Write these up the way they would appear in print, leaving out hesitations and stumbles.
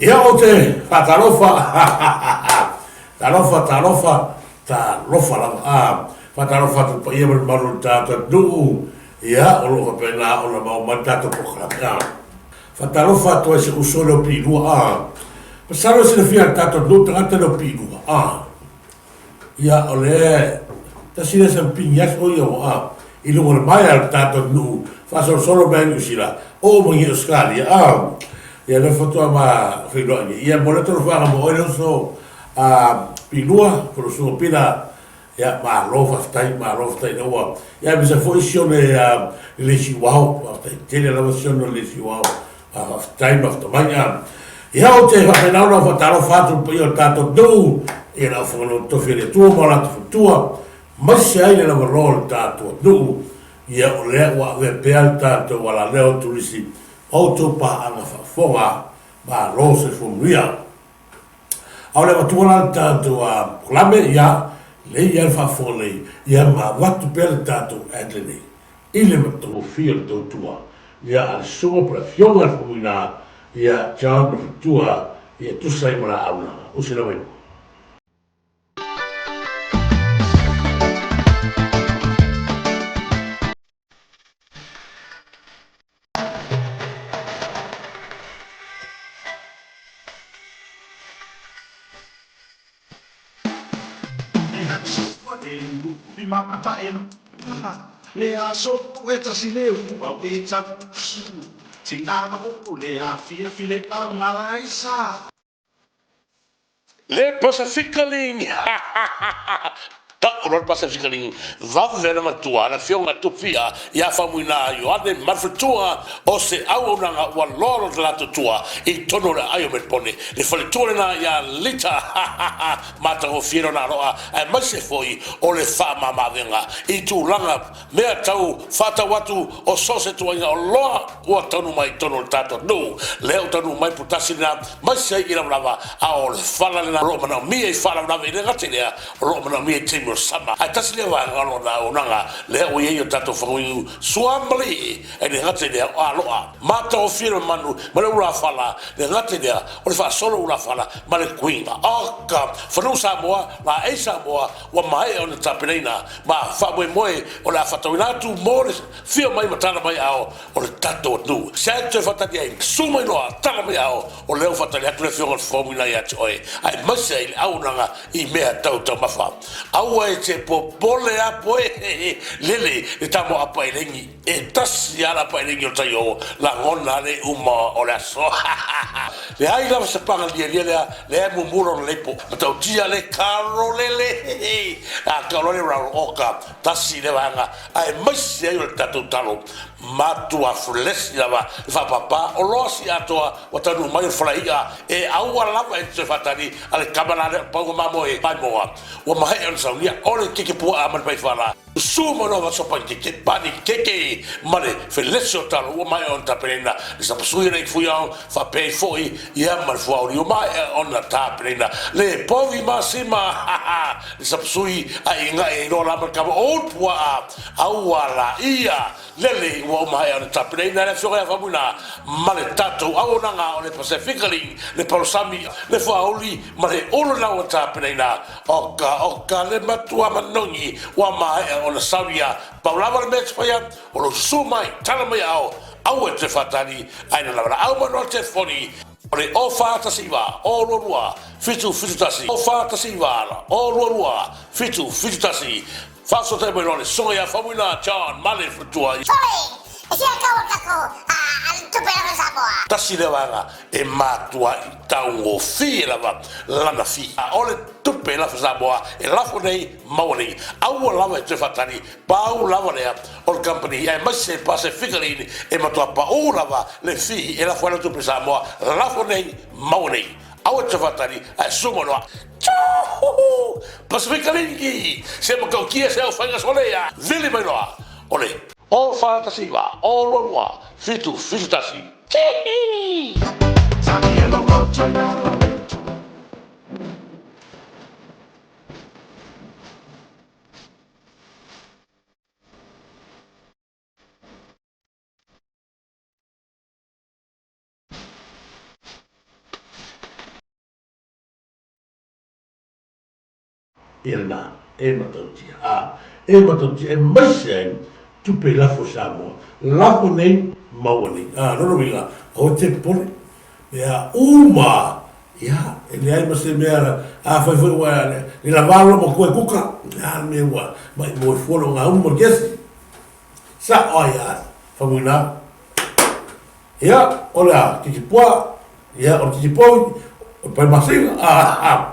Ia ou te faatalofa, talofa, talofa, talofa lava. A, faatalofa atu i le paia ma le mamalu o le tatou atunuu, ia, o lo o faapena ona maua mai le tatou polokalame. A, faatalofa atu ai i si ou uso lea o Piilua. A, masalo e silafia e le tatou atunuu le tagata lea o Piilua. A, Ia, o le tasi lea sampini aso ia ua i luga o le maea o le tatou nuu faasolosolo mai Niu Sila, oo mai i Ausetalia, a ia lea faatoa ma feiloai nei. Ia, momoli atu alofaga mo oe le uso a Pilua, po o le usuga Pila, ia, malo faafetai, malo faafetai ina ua, ia aemaise foi Sione le Leisiuao, faafetai tele lava Sione o le Leisiuao. Faafetai mafuta mai. Ia ou te faapena ona ou faatalofa atu i le paia o le tatou atunuu i le aufaigaluega totofi a le Atua ma o latou faletua, aemaise ai le lavaloa o le tatou atunuu. Ia o lea ua avea pea le tatou alaleo o turisi ma outou paaga faafofoga. Malo soifua manuia. A o le avatua la le tatou polokalame, ia lelei lava le faafofoga nei, ia ma avatu pea le tatou ad lenei i le matagofie o le tautua ia a le susuga po o le afioga i le Faumuina ia John Mafutua ia tusa ai ma la auaunaga. Usi lava i luga. Le Pasifikaling Tau loa le Pasifikaling vave le matua le afioga i le Tupia ia Faumuina Ioane Malefaletua o se auaunaga ua loa lona latou tua i totonu o le aai o Melipone le faletua lena ia Lita matagofie lona aloa aemaise foi o le faamamaavega i tulaga mea tau faatau atu o so o se tuaiga oloa ua taunuu mai i totonu o le tatou atunuu. Lea ua taunuu mai putasi lena mai se i lavalava, a o le fala lena o lo o manaomia i faalavelave i le gata i lea o lo o manaomia i taimi o le sama. Ae tasi lea vaega o lona auaunaga lea ua i ai o tatou faguinu suamalii, e le gata i lea o aloa matagofie le mamanu ma le ulafala, le gata i lea o le faasolo ulafala ma le kuiga. Oka! Fanuu Samoa, laei Samoa ua maea ona tapenaina ma faamoemoe o le a faatauina atu mo le fia mai ma tala mai ao o le tatou atunuu. Se toe faatali ai, su mai loa, tala mai ao, o lea ua faatali atu le Afioga i le Fofoga ia te oe, aemaise ai le auaunaga i mea tau taumafa. Aua e te popole apo e lele le tamo apa elegi, e tasi lava le apa elegi o le tai o lagona le uma o le aso. Leai lava se paga lialia lea, lea e mumu lona leipo, matautia le karolele, a kau loa le raro oka, tasi le vaega aemaise ai o le tatou talo matua felesi lava le faapapa oloa si atoa ua taunuu mai o le falaia e aua lava e toe faatali a le kama la lea o pauga mamoe maimoa ua maea ona saunia o le keke puaa ma le paifala su ma loa sopa keke pani keke ma le felesi o talo ua maea ona tapenaina le sapasui le fuiao faapea ai foi ia ma le fuaoli ua maea ona tapenaina le povi masima le sapasui a ingaʻi ai loa la ma le kama o ulu puaa aua la ia lele ua uma ae ona tapenaina e le Afioga ia Faumuina ma le tatou auaunaga o le Pasefika Link, le palosami, le fuauli ma le ulu na ua tapenaina. Oka oka le matua manogi ua maea ona saunia. Pau lava le mea e te faia, o lou susu mai, tala mai ao, aua e toe faatali, ae na lavalaau mai loa le telefoni o le 0419 022 771, 0419 022 771. Faasotai mai loa le soga ia Faumuina John Male Faletua i. Sole! E sia kau o takou a tupe lava Samoa. Tasi lea vaega e matuai taugofie lava lana fee. A o le tupe lafo Samoa e lafo nei maua nei. Aua lava e toe faatali, pau lava lea o le company aemaise Pasefika Line e matua pau lava le fee e lafo ai lau tupe Samoa lafo nei maua nei. Aua te whatari, ae suma noa. Tjoo! Pasifika Linki! Se matautia se au whainga sole ia, vili mai loa, o le. O 4 19 o 2 2 7 7 1. Tihi! Ia lena, e matautia, a, e matautia e maise ai tupe i lafo i Samoa, lafo nei, maua nei. A, lona uiga, aua e te popole, mea uma, ia, e leai ma se mea, afai foi ua le lava lou matua e kuka, o le a le mea ua maimoe fua lou gaumu ma le kesi? Sa'o ai a Faumuina. Ia, o le a, Titipoa, ia, o le Titipovi, o le Paimasina, a,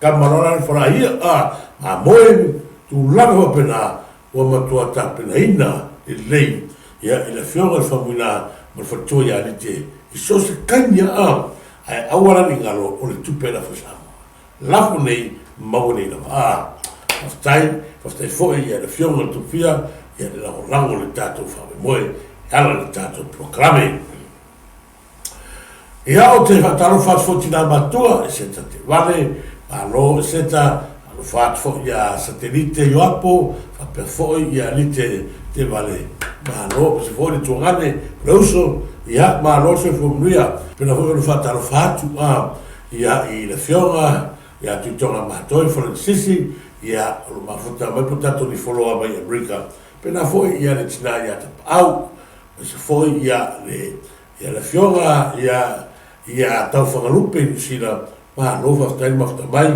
Tama loa la le falaia, a, mamoe, tulaga faapena, ua matua tapenaina lelei, ia, i le Afioga i le Faumuina ma le faletua ia Lite, i so o se taimi a, ae aua la ne i galo, o le tupe lafo i Samoa. Lafo nei, maua nei lava. A, faafetai, faafetai foi i le Afioga i le Tofia, ia le lagolago i le tatou faamoemoe e ala i le tatou polokalame. Ia, ou te faatalofa atu foi i tinā matua, e Seta Te Vale, malo e Seta, alofa atu foi ia Satelite Ioapo, faapea foi ia Lite Te Vale, malo, aemaise foi le tuagane o le uso, ia, malo le soifua manuia. Pena foi ona faatalofa atu a ia i le Afioga ia Tuitoga Matoi Falenisisi, ia, o lo mafuta mai po tatou ni foloa mai Amerika. Pena foi ia le tina ia Tapaau, aemaise foi ia le ia le Afioga ia ia Taufagalupe i Niusila, malo faafetai le mafuta mai.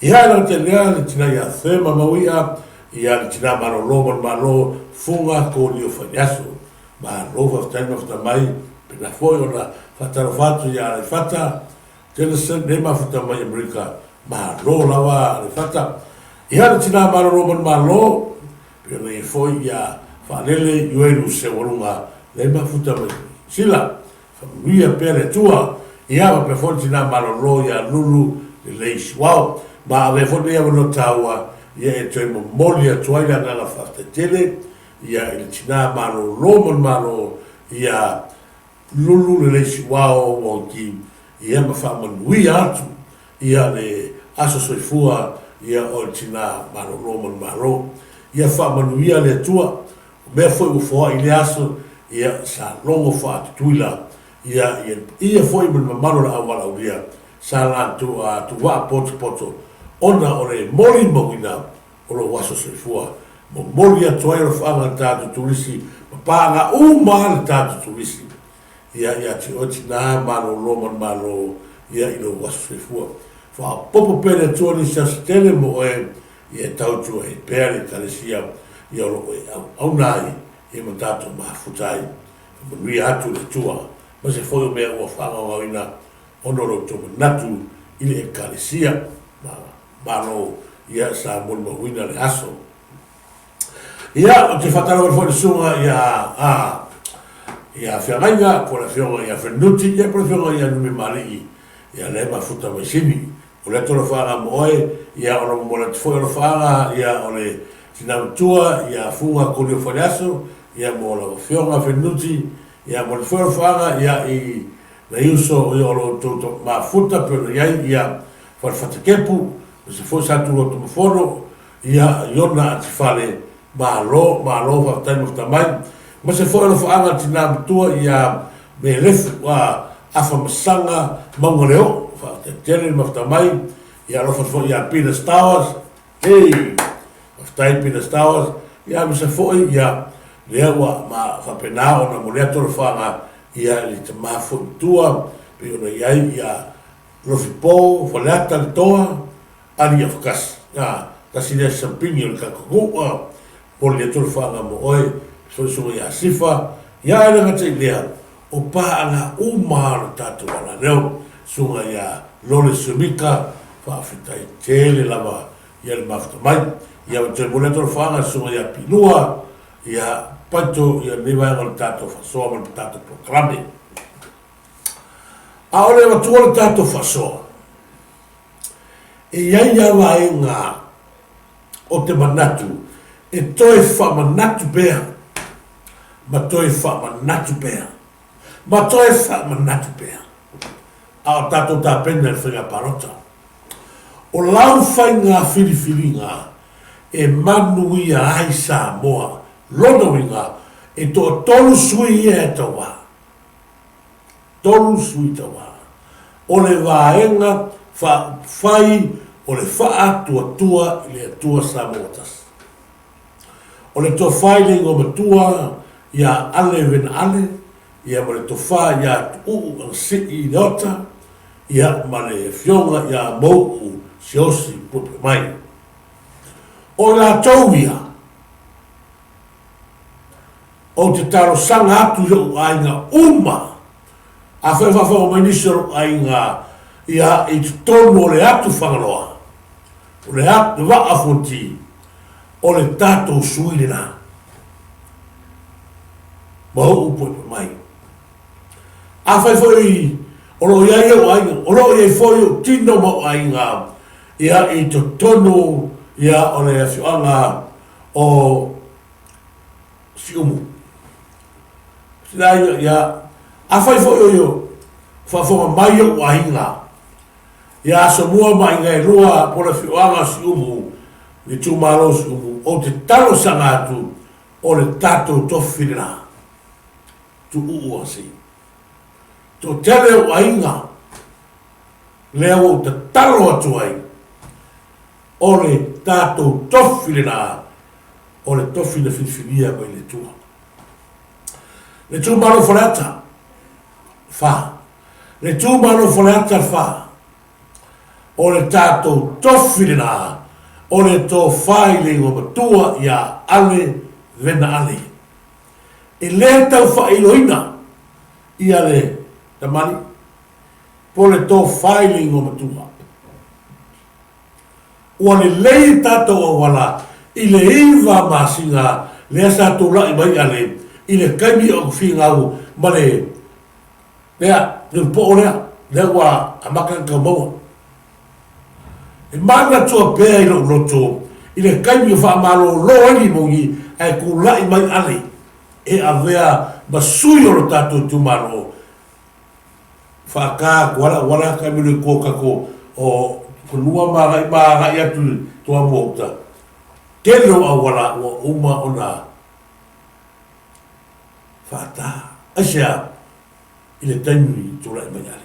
Ia e lagata i lea le tina ia Thelma Mauia, ia le tina malolo ma le malo Fuga Kolio Faileaso. Malo faafetai le mafuta mai, pena foi ona faatalofa atu ia Aleifata Tennyson nei mafuta mai Amerika, malo lava Aleifata. Ia le tina malolo ma le malo, pei ona i ai foi ia Faalele Ioelu Seualuga nei mafuta mai Sila, faamanuia pea le Atua. Ia faapea foi le tina malolo ia Lulu Lelei Suao. Ma avea foi lenei avanoa taua ia e toe momoli atu ai le agaga faafetai tele ia i le tina malolo ma le malo ia Lulu lelei siuao ua ki ia ma faamanuia atu ia le aso soifua ia o le tina malolo ma le malo. Ia faamanuia le Atua, o mea foi ua foai i lea aso ia sa logo faatutuila ia ia le paia foi ma le mamalu o le au valaaulia sa latou tuvaa potopoto ona o le molimauina o lou aso soifua. Momoli atu ai alofaaga le tatou turisi ma paaga uma le tatou turisi ia ia te oe tina malolo ma le malo ia i lou aso soifua. Faaopoopo pea le Atua nisi aso tele mo oe ia e tautua ai pea le Ekalesia ia o lo o e auauna ai ia ma tatou mafuta ai. Faamanuia atu le Atua ma se foi o mea ua faagaogaoina ona o lo outou manatu i le Ekalesia ma Malo, ia sa molimauina le aso. Ia, ou te faatalofa atu foi i le susuga ia, a, ia Feagaiga, po o le Afioga ia Fenuti, ia po o le Afioga ia Numemalii, ia lea e mafuta mai Sini. O lea tolofaaga mo oe, ia ona momoli atu foi alofaaga, ia o le tina matua, ia Fuga Kolio Faleaso, ia mo lau Afioga Fenuti, ia momoli foi alofaaga, ia i nai uso, ia o lo outou mafuta pei ona i ai, ia Falefatakepu, aemaise foi Sa Tulotumafono, ia Iona Atifale, malo, malo faafetai mafuta mai. Aemaise foi alofaaga a le tina matua ia Melefu a Afamasaga Maugaleo, faafetai tele le mafuta mai. Ia alofa atu foi ia Peter Stowers, hei, faafetai Peter Stowers, ia aemaise foi ia lea ua ma faapena ona momoli atu alofaaga ia i le tama foi matua pei ona i ai ia Lofipo, Faleata, Letoa, Ali Afakasi, a, tasi lea sampini o le tatou nuu, a, momoli atu le faaga mo oe, soisoa ia Sifa, ia ae le gata i lea, o paaga uma o le tatou alaleo, susuga ia Lole Sumika, faafetai tele lava ia le mafuta mai. Ia ua toe momoli atu le faaga susuga ia Pilua, ia Paito, ia lenei vaega o le tatou faasoa ma le tatou polokalame. ʻAʻole avatua le tatou faasoa. E i ai lava vaega o te manatu e toe faamanatu pea, ma toe faamanatu pea, ma toe faamanatu pea, a o tatou tapena i le faiga palota. O lau faiga filifiliga e manuia ai Samoa, lona uiga, e toatolu sui ia e tauā. 3 sui tauā. O le Vaega Faaupufai O le Faatuatua i le Atua Samoa Tasi. O le tofa i le igoa matua ia Ale Vena Ale, ia ma le tofa ia Tuuu Agasii Leota, ia ma le afioga ia Mou'u Siaosi Puepuemai. O i latou ia, ou te talosaga atu i o'u aiga uma, afai o faafofoga mai nisi o lou aiga ia i totonu o le atu Fagaloa, o le atu Vaa Fonti, o le tatou sui lena. Mau'u puepue mai. Afai foi o lo o i ai ou aiga, o lo o i ai foi ou tino ma ou aiga ia i totonu ia o le afioaga o Siumu. Sila ia, ia, afai foi o i faafofoga mai ou aiga, ia Asomua ma aiga e lua po o le afioaga o Siumu, le itumalo o Siumu, ou te talosaga atu o le tatou tofi lena. Tuuu asi. Toatele ou aiga lea ua ou tatalo atu ai, o le tatou tofi lena, o le tofi na filifilia mai le Atua. Le itumalo Faleata 4. Le itumalo Faleata 4, o le tatou tofi lena, o le tofa i le igoa matua ia Ale Vena Ale. E le tau faailoina ia le tamalii po le tofa i le igoa matua. Ua lelei tatou auala i le iva masina lea sa tulai mai Ale i le taimi o finau ma le lea le poo lea lea ua amata ona tau maua. E manatua pea i lou loto i le taimi o faamalolo ai limoni ae tulai mai Ale e avea ma sui o lo tatou itumalo. Faata atu lava le auala taamilo i tua o tatou o fanua ma agai ma agai atu i Toamua uta. Tele o auala ua uma ona faata. Aisea? I le taimi i tulai mai ai.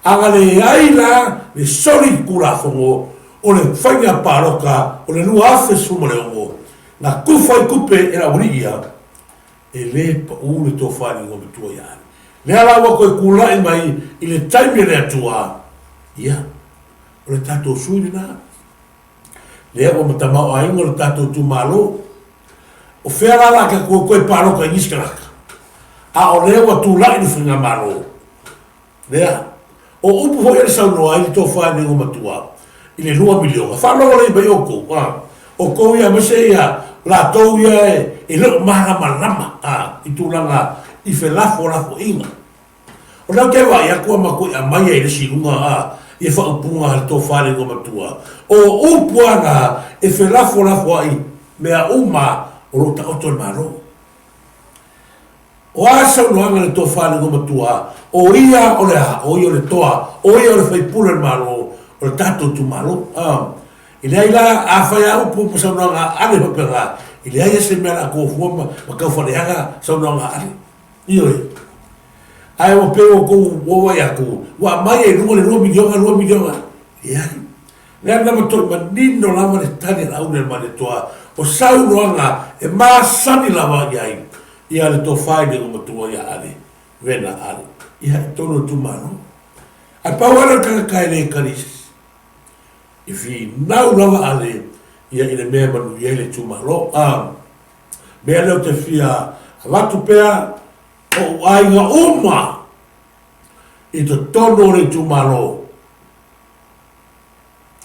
A na leai la le soli Tulafono o le faiga palota o le 2016, na tufa ai tupe e le aualii ia, e le pau le tofa i le igoa matua ia Ale. Lea la ua toe tulai mai i le taimi a le Atua, ia, o le tatou sui lena. Lea ua matamaoaiga o le tatou itumalo. O fea la la tatou toe palota i nisi tagata? A o lea ua tulai le faigamalo. Lea. O upu foi ia na saunoa ai le tofa i le igoa matua i le lua miliona. Faalogo lelei mai outou, a. Outou ia aemaise ia latou ia e le o malamalama, a, i tulaga i felafolafoaiga. O lea ou te vaai atu ua matuai aumai ai le isi i luga a ia faaupuga a le tofa i le igoa matua. O upu a na e felafolafoai mea uma o lo o taoto i le Malo. O a saunoaga a le tofa i le igoa matua, o ia o le a? O ia o le toa, o ia o le faipule o le Malo, o le tatou itumalo. A, e leai la, afai a upu ma saunoaga a Ale faapena, e leai lava se mea o le a toafua ma tau faleaga saunoaga a Ale. Ioe. Ae ua pei ua outou ua vaai atu, ua aumai ai i luga le lua miliona, lua miliona. Leai. Lea na matuai manino lava le tali a le Aunelemailetoa, o saunoaga e masani lava i ai ia le tofa i le igoa matua ia Ale, Vena Ale, ia i totonu o le itumalo. Ae pau lava lea o le tagata e le tali i se isi. E finau lava Ale ia i le mea e manuia ai le itumalo. A mea lea ou te fia avatu pea ou aiga uma i totonu o le itumalo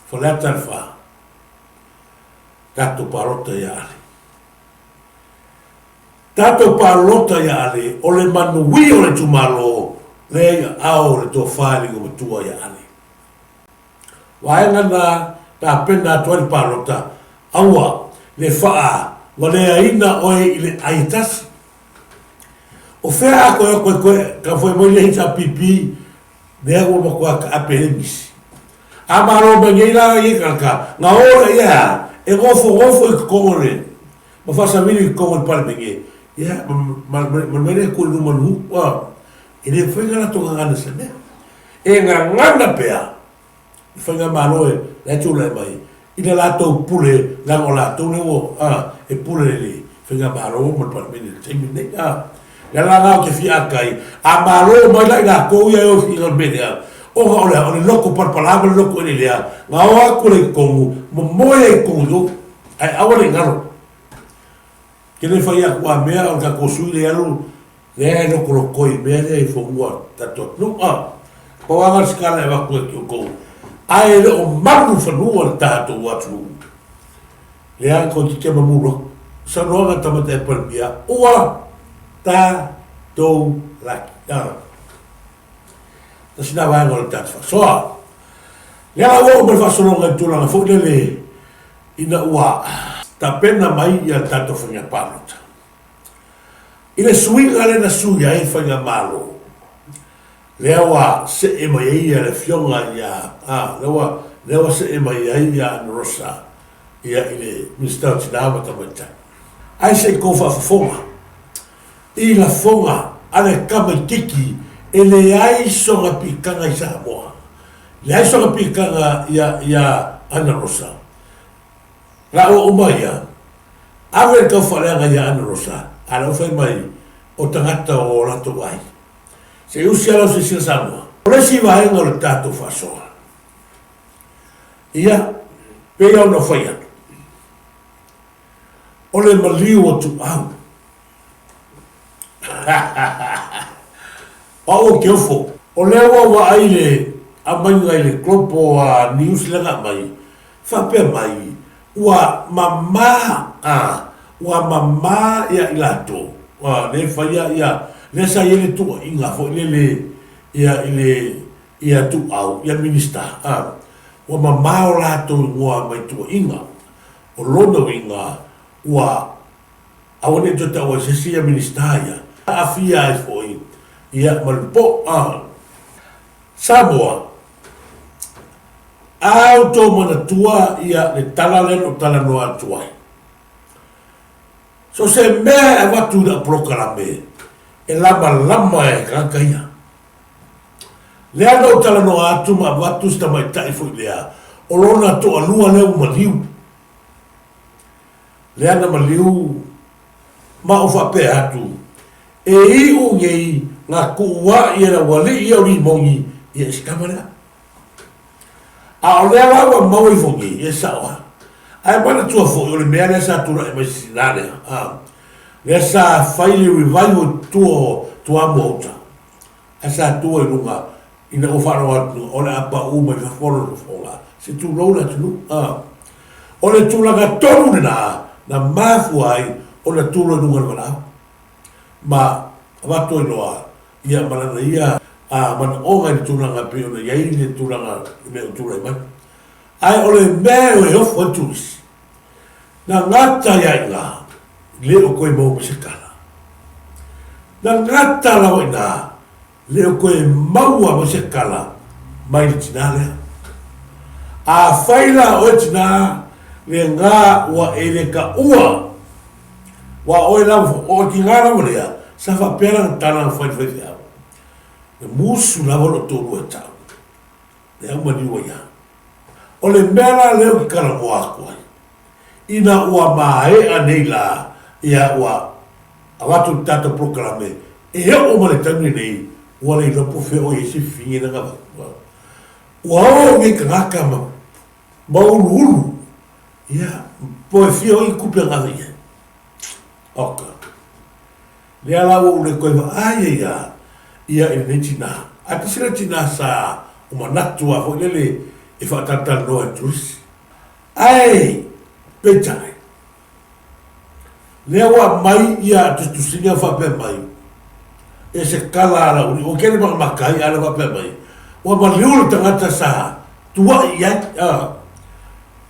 Faleata le 4, tatou palota ia Ale. Tatou palota ia Ale, o le manuia o le itumalo lea i aao o le tofa i le igoa matua ia Ale. Vaega na tapena atu ai le palota, aua le faavaleaina oe i le ai e tasi. O fea a koe koe koe ka foe mai le HRPP lea ua matua taape ai misi. A malo mai nei la ia tagata, na o lea ia a, e nofonofo i totonu o le, ma faasavili i totonu o le Palemene, ia, ma, ma, ma mai lea kuli luma nuhu, a, e le mafai ona latou gagana i se mea. E gagana pea. Le Faigamalo e la e tulai mai i le latou pule leaga o latou lea ua a e pule i le Faigamalo ma le Palemene i le taimi lenei a. Le ala la ou te fia akai a malo mai la i latou ia e o i le mea lea ona o le a o le loto palapala ma le loto eleelea na o atu lea i totonu momoe ai i totonu i o ae aua ne i galo. Ke le fai atu a mea o le tatou sui lea e alu lea e lokoloko i mea lea i fanua o le tatou atunuu a. Pau lava lena o se tala e avatu ia te outou ae e le o malu fanua le tatou atunuu. Lea tou te tema mulu atu. Saunoaga a Tamaitai Palemia ua tatou laki a. Tasi lena vaega o le tatou faasoa. Lea la ua oo mai le faasologa i le tulaga foi lele ina ua tapena mai ia le tatou faiga palota. I le suiga lea na sui ai le faigamalo, lea ua see mai ai ia le afioga ia, a, lea ua, lea ua see mai ai ia Ana Rosa ia i le Minisita o Tina ma Tamaitai. Ae se i tou faafofoga i lafoga a le tamaititi e leai sona pitaga i Samoa, leai sona pitaga ia, ia Ana Rosa. Laua uma ia, ave le taufaaleaga ia Ana Rosa, a la ua fai mai o tagata o o latou aiga. Se i usi a lau silasila Samoa. O le isi vaega o le tatou faasoa, ia, pei lava ona fai atu, o le maliu o Tuau. O au ou te ofo. O lea ua ou vaai i le aumaiga i le Global News lea na aumai, faapea mai, ua mama, a, ua mama ia i latou, a, lea e faia ia, lea sa i ai le tuuaiga foi lele ia i le, ia Tuuau, ia Minista, a, ua mama o latou igoa mai tuuaiga. O lona uiga, ua Aua ne i toe tau ai se isi ia Minisita ia. Aafia ai foi ia ma le po a Samoa. A outou manatua ia le tala lea na ou talanoa atu ai. So se mea e avatu i lau polokalame e lamalama e tagata ia. Lea na ou talanoa atu ma avatu se tamaitai foi lea o lona toalua lea ua maliu. Lea na maliu ma ou faapea atu, E iu nei nga kuuaʻi e le aualiʻi o Limoni ia i se tama lea. A o lea la ua maua ifo nei, e sao lava. Ae manatua foi o le mea lea sa tulai mai se tina lea, a, lea sa fai le revival i tua o Tuamoa-uta, ae sa tua i luga ina ua faalogo atu o le a pau mai fafo lona fofoga, se tulou le atunuu. A, o le tulaga tonu lena na mafua ai ona tulo i luga o le valaau ma avatu ai loa ia ma lana ia a manaoga i le tulaga e pei ona i ai le tulaga i mea ua tulai mai. Ae o le mea e ofo ai le turisi, na gata ia i ina, le o toe maua mai se tala. Na gata lava i ina, le o toe maua mai se tala mai le tina lea. Afai la oe tina lena ua e le taua, ua oe lava, o le tina lava lea, sa faapea lana tala na fai i le faifeau, E musu lava lou toalua e tau, lea ua maliu ai au. O le mea la lea ou te talanoa atu ai, ina ua maea nei la, ia ua avatu le tatou polokalame, e oo mai le taimi lenei, ua le iloa po o fea o i ai se fifine lea na avatu. Ua o nei tagata ma ma uluulu, ia, po e fia oi tupe na ave i ai. Oka. Lea la ua ou le toe vaai ai a ia i lenei tina. Ae tasi lea tina sa o manatu a foi lele e faatalatalanoa i turisi. Ae peitai, lea ua aumai ia tusitusiga faapea mai, e se tala a Laauli, ua tele makamaka ai, a na faapea mai, ua maliu le tagata sa tuai i ai. A,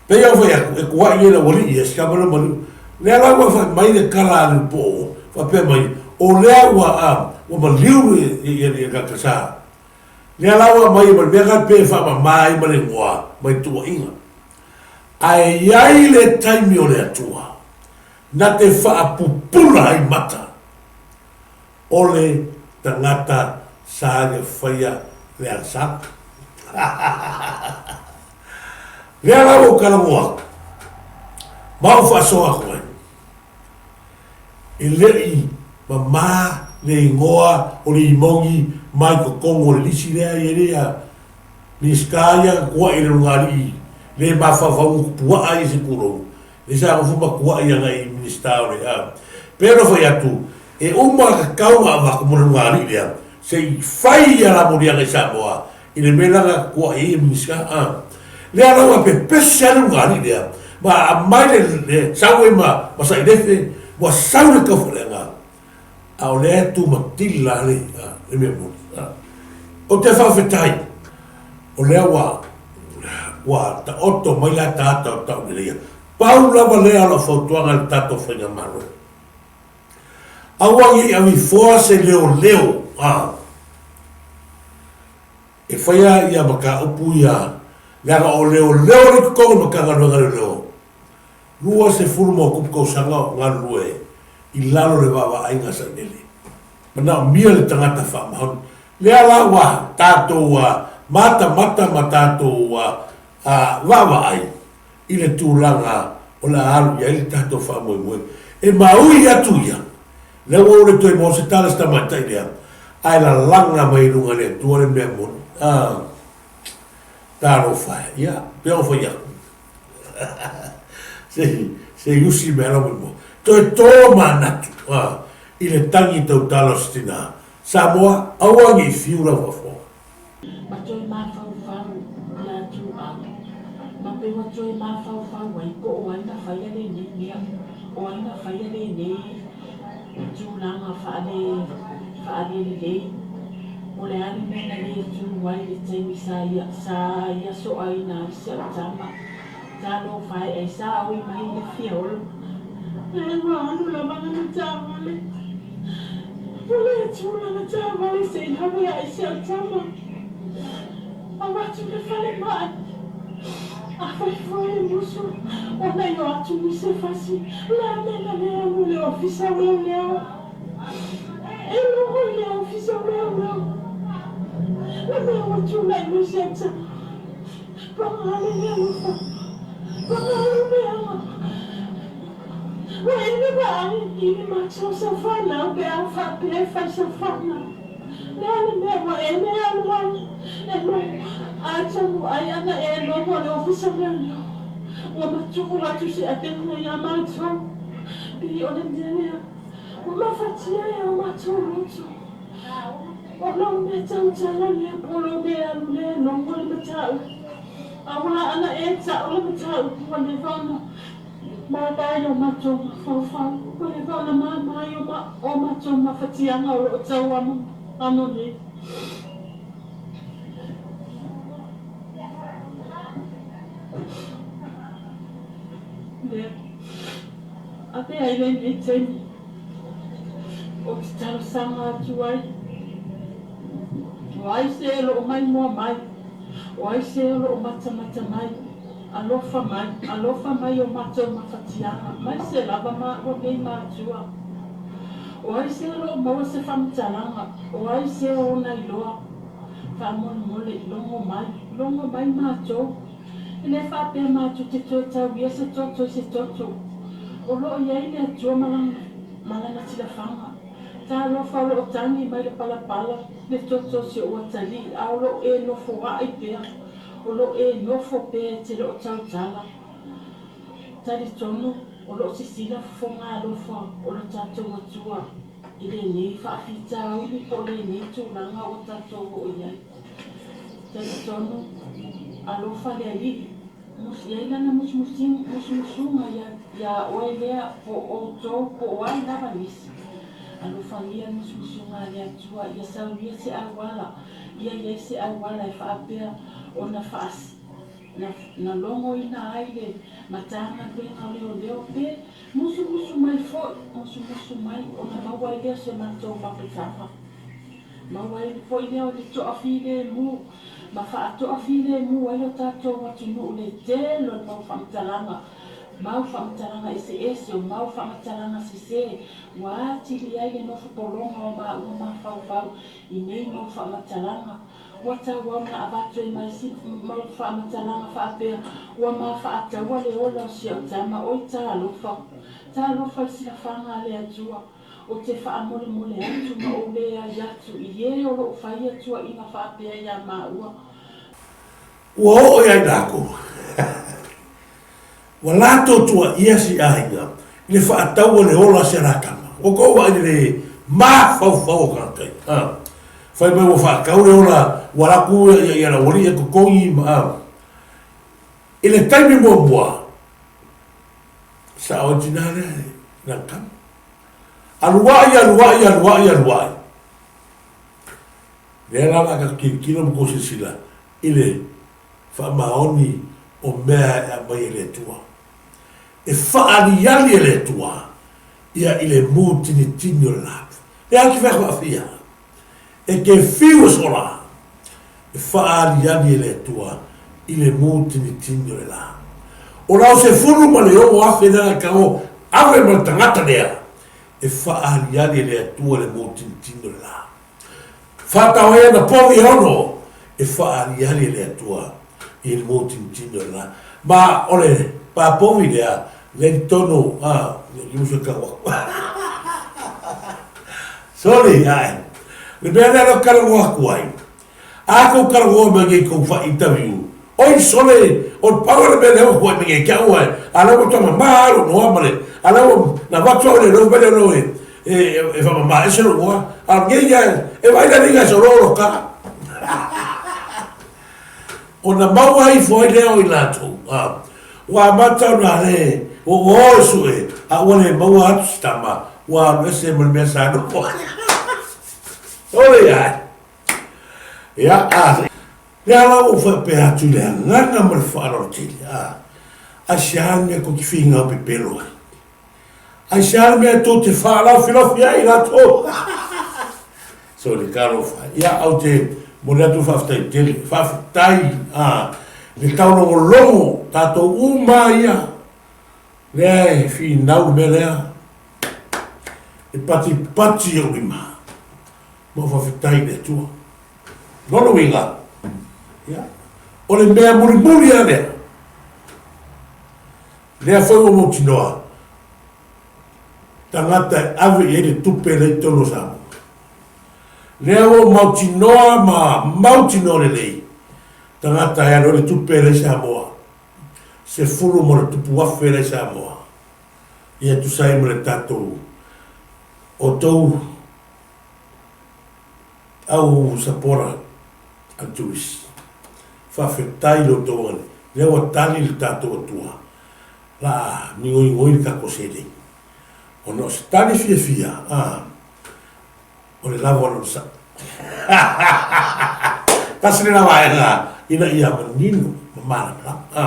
pei lava fai atu, e tuai nei Laualii ia, si tama lea maliu. Lea la ua fai mai le tala a Leupoo, faapea mai, o lea ua, a, ua maliu le, ia, ia, le tagata sa. Lea la ua aumai ma le mea lena pe faamama ai ma le igoa mai tuuaiga. Ae i ai le taimi o le Atua na te faapupula ai mata o le tagata sa ia faia le agasala. Lea la ua ou talanoa atu, ma ou faasoa atu ai, e le i mama le igoa o le imoni mai totonu o le lisi lea e i ai le Minisita ia na tuuai i le Lugalii le mafaufau i puaa ia se pulou, lea sa nofo ma tuuai agai i Minisita o le a. Pei ona fai atu, e uma tatau ona avatu mo le Lugalii lea se i fai ia lamoliaga i Samoa i le mea la na tuuai ai ia Minisita a. Lea la ua pepese lava le Lugalii lea ma aumai le sau ai ma Sailefe ua sau le taufaleaga a o lea e tumatila le mea moni. Ou te faafetai o lea ua ua taoto mai le ataata o Tauleleia. Pau lava lea o lau fautuaga i le tatou Faigamalo, aua ne i avifoa se leoleo e faia ia mataupu ia, leaga o leoleo i totonu o le Matagaluega o Leoleo, 20 ma ona tupu tausaga o galulue i lalo o le vaavaaiga a Sailele. Manaomia le tagata faamaoni. Lea la ua tatou matamata ma tatou vaavaai i le tulaga o le a alu i ai le tatou faamoemoe. E maui atu ia, lea ua ou le toe maua se tala i se tamaitai lea, ae lalaga mai i luga i le Atua le mea moni. Talofa e, ia, pei ona fai atu. Se i usi mai lava mai mua. Toe to manatu i le tagi tautala o se tina. Samoa, aua ne i fiu lau faafofoga. Ma toe mafaufau ia Tuau, ma pei ua toe mafaufau ai po o ai na faia lenei mea, o ai na faia lenei tulaga faale, faalelelei. O le a le mea na le tu ai i le taimi sa ia, sa ia soaina ai si au tama. Talofa e ai sa oi mai le fiaolo. Ae ua alu lava lana taavale. Ua le tu lana taavale se i lawe ai si au tama. Avatu le falemai. Afai foi e musu ona i o atu ni se fasi, o le a le mea na le alu i le ofisa o leoleo? E logo i le ofisa o leoleo. Le mea ua tulai mai si au tama. Paga le alofa, paga le meaga. Ua e le vaai i le matou saofanau pe a faapea e fai saofaga. Le a le mea ua e le alu ai e logo, atonu ai ana e logo le ofisa leoleo. Ua matuu atu se avega iā matou, pei o le mea lea ua mafatia ai o matou loto. O lou mea tautala lea po o lou mea alu lea e logo le mataupu. Aua ana e tau le mataupu ua leva ona māmā i o matou mafaufau, ua leva ona māmā i o matou mafatiaga o lo o tau ano nei. Lea, avea ai lenei taimi ou te talosaga atu ai, o ai se o lo o maimoa mai, o ai se o lo o matamata mai, alofa mai, alofa mai o matou mafatiaga, maise lava maua nei matua. O ai se o lo o maua se faamatalaga, o ai se o ona iloa, faamolemole, logo mai, logo mai matou. E le faapea matou te toe tauia se toto i se toto. O lo o i ai le Atua ma Lana, ma Lana tilafaga. Talofa o lo o tagi mai le palapala le toto o si ou atalii, a o lo o e nofoaʻi pea, o lo o e nofo pea e te le o tautala. Talitonu, o lo o sisila fofoga alofa o lo tatou Atua i lenei faafitauli po o lenei tulaga ua tatou oo i ai. Talitonu, alofa le Alii, i ai lana musumusuga iā oe lea po o outou po o ai lava nisi. Alofagia le musumusuga a le Atua ia saunia se auala, ia i ai se auala e faapea ona na logoina ai le Matagaluega o Leoleo pe musumusu mai foi, musumusu mai ona maua ai lea o se matou maputaga. Maua ai foi lea o le toafilemu ma faatoafilemu ai lo tatou atunuu le tele o le mau faamatalaga. Mau faamatalaga eseese o mau faamatalaga sesē ua atili ai le nofo pologa o maua mafaufau i nei mau faamatalaga. Ua tauau na avatu ai ma isi mau faamatalaga faapea, Ua ma faataua le ola o si au tama, oi talofa, talofa i le silafaga a le Atua. Ou te faamolemole atu ma ou leai atu i ē o lo o faia tuuaiga faapea iā maua. Ua oo ia i lakou, ua latou tuuaia si aiga i le faatau o le ola a si a la tama. Ua tou vaai i le mafaufau o tagata ia. Fai mai ua faatau le ola, ua alu atu ia le aualii e totogi ma a. I le taimi muamua, sao ai tina lea i lana tama. Aluai, aluai, aluai, aluai. Lea la o le a tatou tilotilo ma tou silasila i le faamaoni o mea e aumai e le Atua. E faaaliali e le Atua ia i le mutinitini o le la. Lea ou te fai atu faafia, e te fiu e sola, e faaaliali e le Atua i le mutinitini o le la. O lau 16,000 lea na tago ave ma le tagata lea, e faaaliali e le Atua i le mutinitini o le la. Faatau ai ana povi e ono e faaaliali e le Atua i le mutinitini o le la. Ma o le pa povi lea, lea i totonu, a, i uso e tau atu. Sorry, ae. Le mea lea lea talanoa atu ai, a tou talanoa mai nei i tou fai interview, oi sole, o le pau le mea lea ua tuai mai nei te au ae, a lea ua matua mama lava lou igoa ma le, a lea ua, na avatu au i le logo mai lea o e, e, e faamama ese lou igoa, a o lenei ia, e vaai la liga e solo o ka. Ona maua ifo ai lea o i latou, a, ua amata ona le, ua o e sue, a ua le maua atu se tama, ua alu ese ma le mea sa nofo ai. Oi ae. Ia, a, lea la ua ou faapea atu i le agaga ma le faaaloalo tele, a, aisea le mea tou te finau pepelo ai? Aisea le mea tou te faalafilafi ai i latou? Sorry, talofa. Ia, ou te momoli atu le faafetai tele. Faafetai a le taulogologo tatou uma ia lea e finau le mea lea e patipati i ou lima. Ma ou faafetai i le Atua. Lona uiga, ia, o le mea mulimuli lava lea, Lea foi ua mautinoa tagata e ave i ai le tupe lea i totonu o Samoa. Lea ua mautinoa ma mautinoa lelei tagata e alu ai le tupe lea i Samoa, 10+ lea i Samoa, ia tusa ai ma le tatou outou au sapora a le Jewish. Faafetai i lo outou agalelei. Lea ua tali le tatou Atua, la a migoigoi le tatou seleni. Ona o se tali fiafia, a, o le lava o le onosai. Tasi lena vaega ina ia manino ma malamalama. A.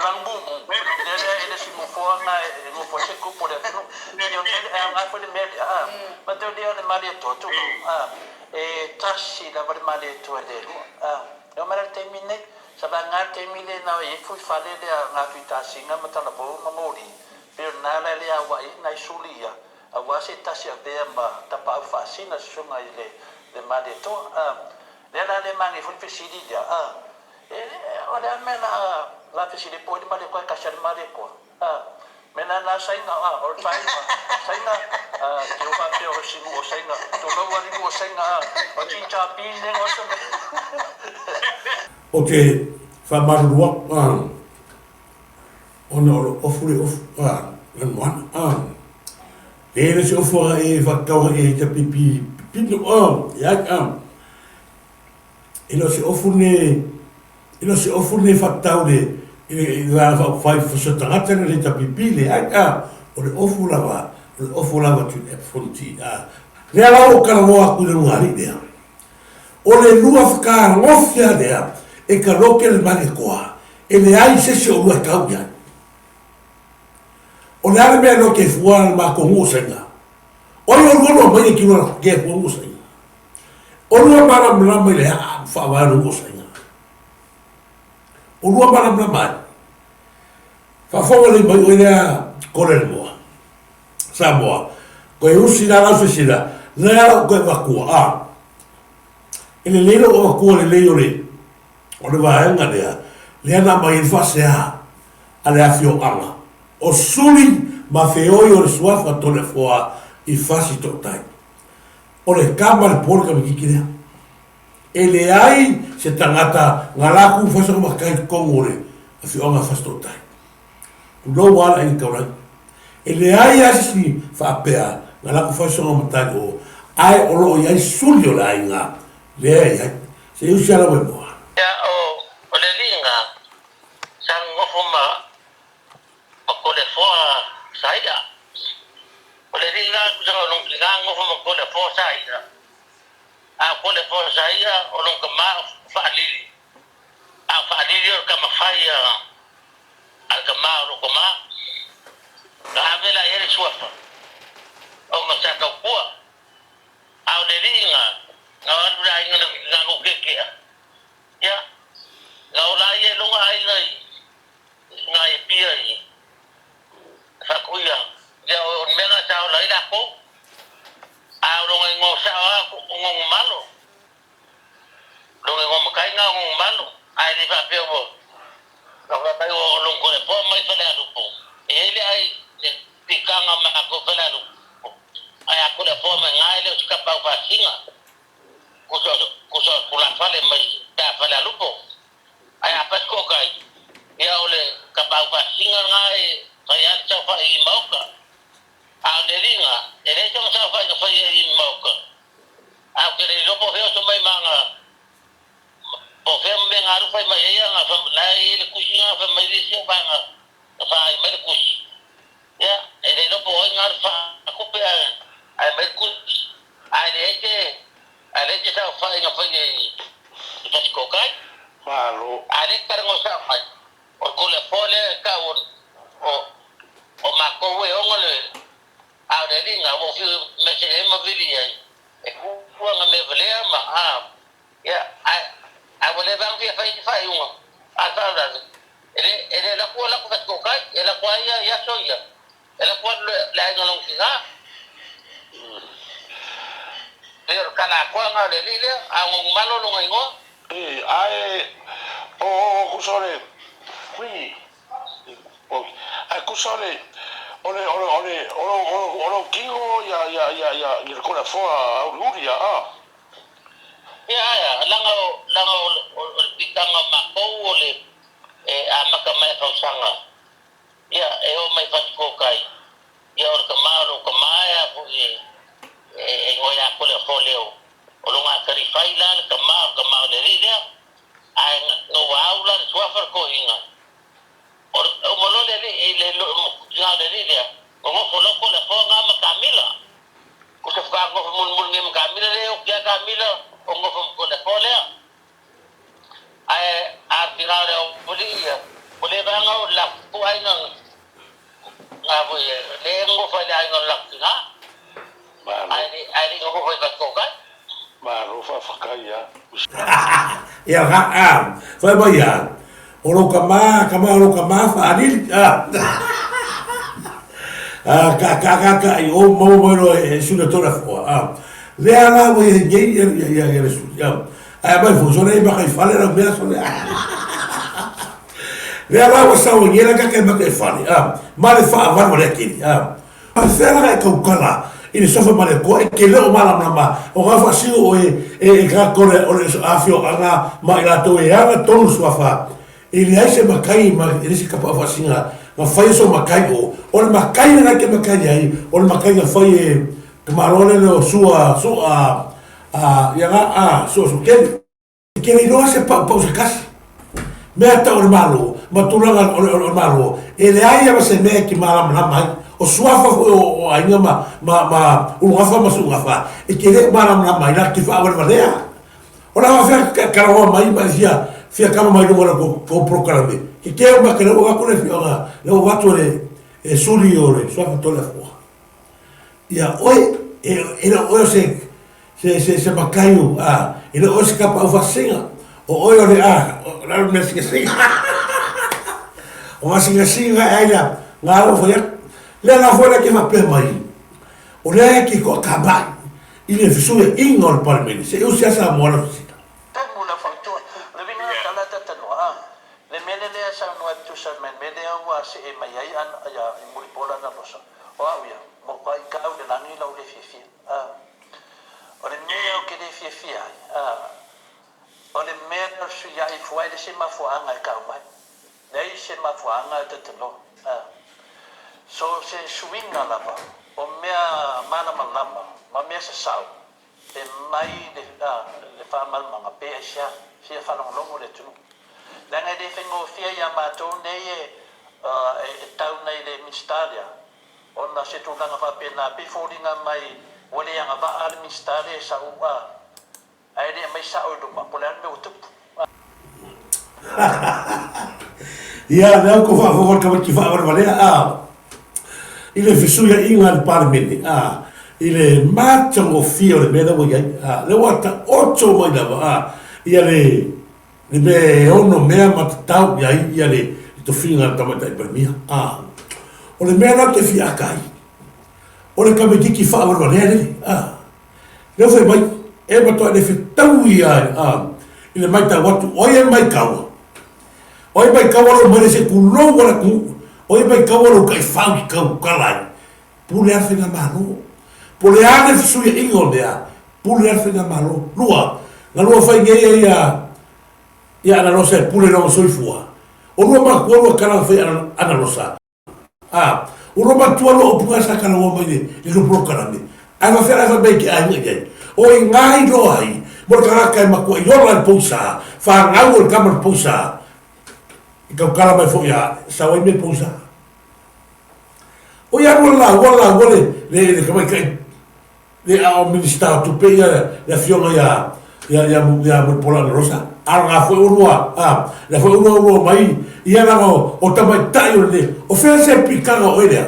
Lanububu, lea lea e le si nofoa na e nofo ai se tupu o le atunuu. Ia o le aoga foi le mea lea, a. Ma te lea o le Malietoa, tulou, a, e tasi lava le Malietoa e le lua, a. E oo mai la i le taimi lenei, sa vagana le taimi lea na i ai fuifale lea na atu i Tasina ma Talavou ma Moli, pei o lena la e le auai ai nai suli ia, aua se tasi avea ma tapaau faasina susuga i le le Malietoa. A, lea la le manaia foi le fesili lea, a, e, o le a le mea la a la fesili ai po o ai le Malietoa e tasi a le Malietoa? A, me na na Saina, a, o le faaiuga, Saina, a, te o faapea o si nuu o Saina, tulou a le nuu o Saina, a, o Chin-cha-pin le igoa o se Ou te faamalulu atu, a, ona o lou ofu le ofu, a, Lanoana, a, e le se ofu aga e faatau ai e ta pipi pipino, a, e ai, a, e le o se ofu ne E le o se ofu lenei faatatau i le Vaega Faaupufai Faasoa Tagata le HRPP, leai, a, o le ofu lava, o le ofu lava Tuilaepa Fonoti, a. Lea la ua ou talanoa atu i le lugalii lea, o le lua whakalofi lava lea e ka loke le Malietoa, e leai se isi o lua e tau i ai. O le a le mea e loke fua le matou nuu o Saina? O ai o lua lua mai e ki lua ke fua nuu o Saina? O lua malamalama i le aa ma faavae o le nuu o Saina? O lua malamalama ai? Faafofoga lelei mai oe lea Kole le moa. Samoa, koe usi la lau sisila, lea lau koe avatua, a. E lelei lou avatua lelei o le, o le vaega lea, lea na aumai ai le faasea a le afioaga o Suli ma Feoi o le Suafa Toleafoa i Fasitootai. O le kama le po le tamaititi lea. E leai se tagata na laku fasa matai i totonu o le afioaga Fasitootai. Tulou lava le aiga taulagi. E leai lava se isi faapea na laku fasa matai o, ae o lo o i ai suli o le aiga lea e i ai. Se i usi lava lau e moa. Ia, o le alii na, sa nonofo ma ma Toleafoa Saia. O le alii na, tusa na o lona tina nonofo ma Toleafoa Saia. A o Toleafoa Saia o lona tama o Faalili. A o Faalili o le tama fai a a le tama o lou tama. Na ave la i ai le suafa ona sa tautua. A o le alii na, na o alu le aiga na lou keekea. Ia, na ola ia i lona aiga i nai Apia i Faatuia. Ia, o le mea lena sa ola ai lakou. A o lona igoa sao lava o Gogomalo. Lona igoa matai lena o Gogomalo. Ae le faapea ua fai mai o lona Toleafoa mai Falealupo. E i ai le ai le pitaga o matou i Falealupo, ae a Toleafoa mai ina e le o se tapaau faasina. Tusa o tulafale mai pe a Falealupo. Ae a Pasikokai, ia o le tapaau faasina lena e fai lava le saofai i maota. A o le liga, e leai sona saofaiga faia i maota. Ae ou te le iloa po o fea oso mai ma ana, po o fea mea na alu fai mai ai ana, la e i ai le tusi lena fai mai le isi au vaega na faaai mai le tusi. Ia, e le iloa po o ai na alu faatupe ae aumai le tusi. Ae leai se, ae leai se saofaiga faia i Pasikokai. Malo. A lea e talanoa sao mai, o le Toleafoa lea e tau o, o matou e ona le, a o le alii na, ua ou fiu e mea se ma vili ai, e ku ana mea valea ma, a, ia, ae, ae ua leva ona fia fai se faaiuga, a o le faalavelave, e le, e le alu atu o latou Pasikokai, e alu atu lava ia i aso ia, E alu atu le aiga o lona tina. Pei o le tala atoa lena o le alii lea, a o Gogomalo lona igoa. E, ae, o, o, tusa o le, hui, ae tusa o le, o le, o le, o le, o lou, o lou, o lou tino ia, ia, ia, ia, ia le Toleafoa auliuli ia, a. Ia, ae a, leaga o, leaga o, o le pitaga o matou o le, e amata mai a tausaga. Ia, e oo mai Fasitootai, ia o le tama o lou tama e a foi e, e igoa ia Toleafoa Leo, o lona atalifai la le tama o le tama o le alii lea. Ae na ua au la le suafa le toeaina, o le, uma loa le alii, le tina o le alii lea, nonofo loa Toleafoa na ma Kamila. Tusa faatoa nonofo mulimuli nei ma Kamila lea e oti lava Kamila o nonofo ma Toleafoa lea. Ae a tina o le aualii ia, ua leva lava ona latou aiga na foi lea e nonofo ai le aiga o le latou tina, ae le i nonofo i Fasitootai. Malo faafetai a. Ia ha a, fai mai a, o lou tama, tama o lou tama faalili a. A ka ka ka ka i o maua mai loa e suli Toleafoa a. Lea la ua i ai nei ia ia ia le suli a. Ae aumai foi sole maka i fale lau mea sole. Lea la ua sau ai la kaka maka i fale. A ma le faavalu a le akili. A faafefea la e tautala i le sofa ma le koa e ke le o malamalama o ga faasino o e e ka kore o le afioaga ma i latou e ana tonu suafa e leai se matai ma e le se kapa faasina na fai so matai o o le matai na ke matai ai o le matai na fai e ka malo le o sua sua A, ia la, a, soso kele. E te le iloa se paupau se kasi. Mea tau o le Malo, ma tulaga o le, o le Malo, e leai lava se mea e te malamalama ai. O suafa foi o, o aiga ma, ma, ma ulugafa ma suugafa, e te le o malamalama ai, la te faawalevalea. O le a faafefea e talanoa mai ma e fia, fia kama mai luga o le tou polokalame. Ke te o make le ua avatu le afioaga, le ua avatu e le, e suli o le suafa Toleafoa. Ia oe, e, e le o oe o se, se, se, se matai o, a, e le o oe se kapaau faasesega, o oe o le, a, o le mea segasega. O gasigasiga e ai lea, nga ua fai atu. Lea la foi la ke faapea mai, o lea e ke toatamai i le fesuiaiga o le Palemene, se i usi a Samoa lau sisina. Tonu lau fautua. O le uiga o le tala talanoa a le mea lea e saunoa e tusa ma le mea lea ua see mai ai ia i Mulipola na losa. O au ia, matua i kau le lagi lou le fiafia. A o le mea ou te le fiafia ai, a o le mea lea o le fesuiai fua e le se mafuaaga e kau mai. Leai se mafuaaga e talanoa. A so se suiga lava o mea malamalama ma mea sasao e mai le le faamalamalamaga pe aisea fia faalogologo le atunuu. Leaga e le faigofie ia matou nei e e tau nei le Minisita lea ona se tulaga faapena pei foliga mai ua le agavaa le Minisita lea e sau a ae le aumai sao i luma po o le a le mea ua tupu. Ia, lea ua tou faafofoga i le tamaiti faavalevalea, a, i le fesuiaiga a le Palemene, a, i le matagofie o le mea lea ua i ai, a, lea ua taoto mai lava, a, ia le, le mea e ono mea ma tatau i ai ia le tofiga a le Tamaitai Palemia, a. O le mea la ou te fia ata ai, o le tamaititi faavalevalea lele, a. Lea ua fai mai, e matuai le fetaui a i le maitau atu, o ai e maitaua? O ai e maitaua lou maile se tulou a le atunuu? O ai e maitaua lou taifau i tautala ai? Pule a le faigamalo. Po o le a le fesuiaiga o mea, pule a le faigamalo. Lua, na lua fai nei ai ia ia Analosa e pule i lona soifua. O lua matua lua tala na fai Analosa. A, ua lua matua lua upu na sa talaua mai le le lua polokalame, ae faafeagai fai mai ke aiga i ai. O i nga iloa ai, mo le tagata e matua i ola i le poisa, fanau o le tama i le poisa, i tautala mai foi a sau ai mea poisa. O ia lua laua laua le le le tamaitai Le a o Minisita o Tupe ia le afioga ia ia ia ia Mulipola Anarosa a o lena foi ua lua a lea foi ua lua lua mai ia leaga o tamaitai o lenei o fea se pikaga o oe lea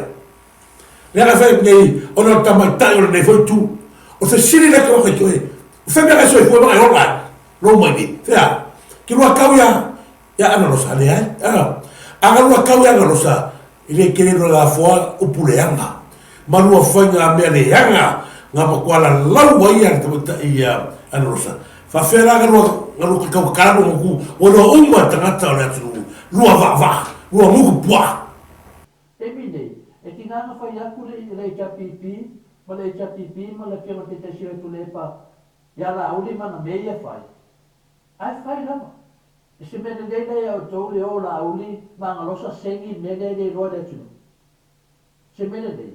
lea na fai atu nei ona o tamaitai o lenei foi itu o fesili lea ke oe oe o fea mea ka soifua ma ka ola ai lou mai nei fea ke lua kau ia ia Analosa leai a a ka lua kau ia Analosa E le tele lona lafoa upu leaga ma lua fai nga mea leaga nga matua lalau ai a le tamaitai ia Analosa. Faafefea la nga lua nga lua kekau kakala lua nguku ua lua uma e tagata o le atunuu lua vaavaa lua nguku puaa. Taimi nei, e tiga ona fai atu le le HRPP ma le HRPP ma le Afioga i le Taitai Sili o Tuilaepa ia Laauli ma ana mea ia e fai, ae fai lava. I se mea lelei lea ia outou le o Laauli ma Agalosa seni i mea lea e le iloa e le atunuu. Se mea lelei.